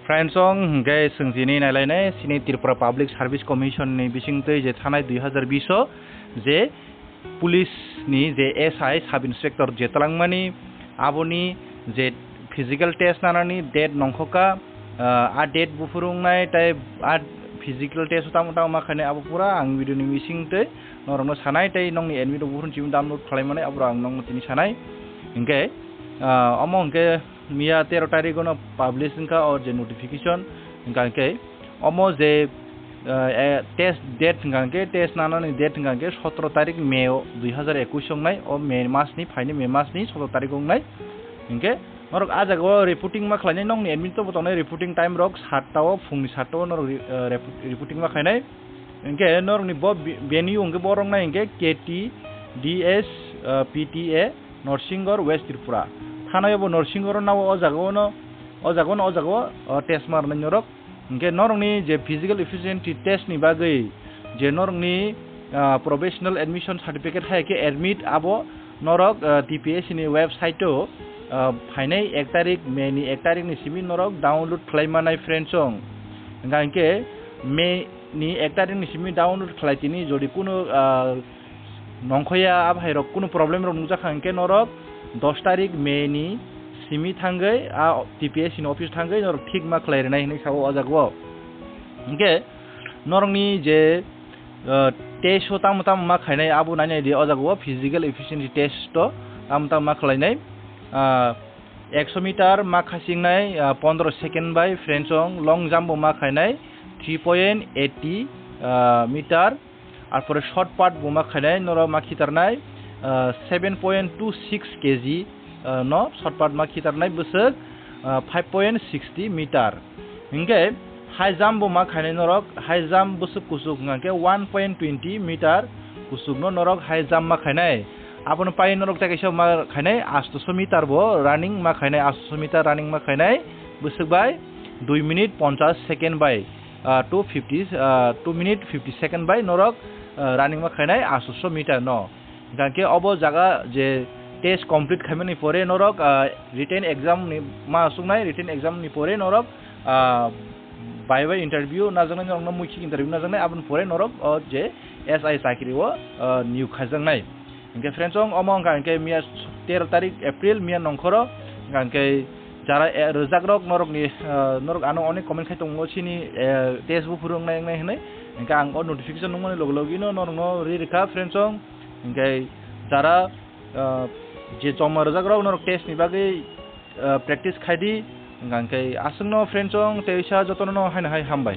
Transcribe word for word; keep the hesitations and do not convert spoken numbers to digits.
Friends, ong hingke swngjini nailainai sini Tripura Public Service Commission ni bisingtwi je thanai dui hazar bish o je police ni je S I, Sub Inspector je talangmani, aboni je physical test nanani date nongkhoka, ah, a date buphuru wngnai tei a physical test o tamo tamo ma khainai abo pura ang video ni bisingtwi norokno sanai tei nokni admit rok buphuru chini download khlaimanai abo ang nokno tini sanai. Hingke, ah, omo hingke miya tero tarikh ono publish wngkha o je notification, hingka hingke omo je, eh, eh, test date hingka hingke test nanani date hingka hingke sotro tarikh May o dui hazar ekush wngnai, o May mas ni phaini May mas ni sotro tarikh wngnai. Hingke norok a jaga o reporting ma khlainai, nokni admit to bo tongnai, reporting time rok satta o, phungni satta o norok re-, eh, report-, reporting ma khlainai. Hingke norokni bo bi-, venue hingke bo roknai hingke K T D S, eh, P T A, Norsinghor, West Tripura. Thanayo bo Norsinghor o nao o jaga o no, o jaga o no, o jaga o, o test ma rwnai norok. Hingke norokni je physical efficiency test ni bagwi je norokni, ah, professional admission certificate hai khe admit abo norok, ah, T P S C ni website o, ah, phainai ek tarik May ni ek tarik ni simi norok download khlai manai friends ong. Hingka hingke May ni ek tarik ni simi download khlai tini jodi kunu, ah, nongkhoya a bhai rok kunu problem rok nukjakha hingke norok dos tarik May ni simi thangwi a T P S C ni office thangwi norok thik ma khlai rwnai hinwi sao o jaga o. Hingke norokni je, ah, test o tamo tamo ma khainai abo nainai di o jaga o physical efficiency test o tamo tamo ma khlainai, ah, ekso meter ma khachingnai, ah, pondro second bai friends ong, long jump bo ma khainai three point eighty, ah, meter. Arpore short put bo ma khainai norok ma khitarnai, ah, seven point two six K G, ah, no short put ma khitarnai bwswk, ah, five point sixty meter. Hingke high jump bo ma khainai norok, high jump bwswk kuchuk hingka khe one point twenty meter kuchuk no norok high jump ma khainai. Abono pai norok tei kaisa ma khainai astoso meter bo running ma khainai, astoso meter running ma khainai bwswk bai dui minute ponchash second bai, ah, two fifty, ah, two minute fifty second bai norok, ah, running ma khainai astoso meter no. Hingka khe obo jaga je test complete khaimani pore norok, ah, written exam ni ma asuknai, written exam ni pore norok, ah, bai bai interview najaknai, norokno muikhik interview najaknai, aboni pore norok o je S I chakri o, ah, niyok khaijaknai. Hingke friends ong omo wngkha hingke miya tero tarik April miya nongkhoro, hingke jara, eh, rwjak rok norokni, ah, norok ano onek comment khai tongo chini, eh, test buphuru wngnai wngnai hinwi, hingke ang o notification nungmani loge loge no norokno ri rikha friends ong. Hingke jara, ah, je chongma rwjak rok norok test ni bagwi, ah, practice khai di. Hingka hingke aswkno friends ong tei sa jotono no haino hai hambai.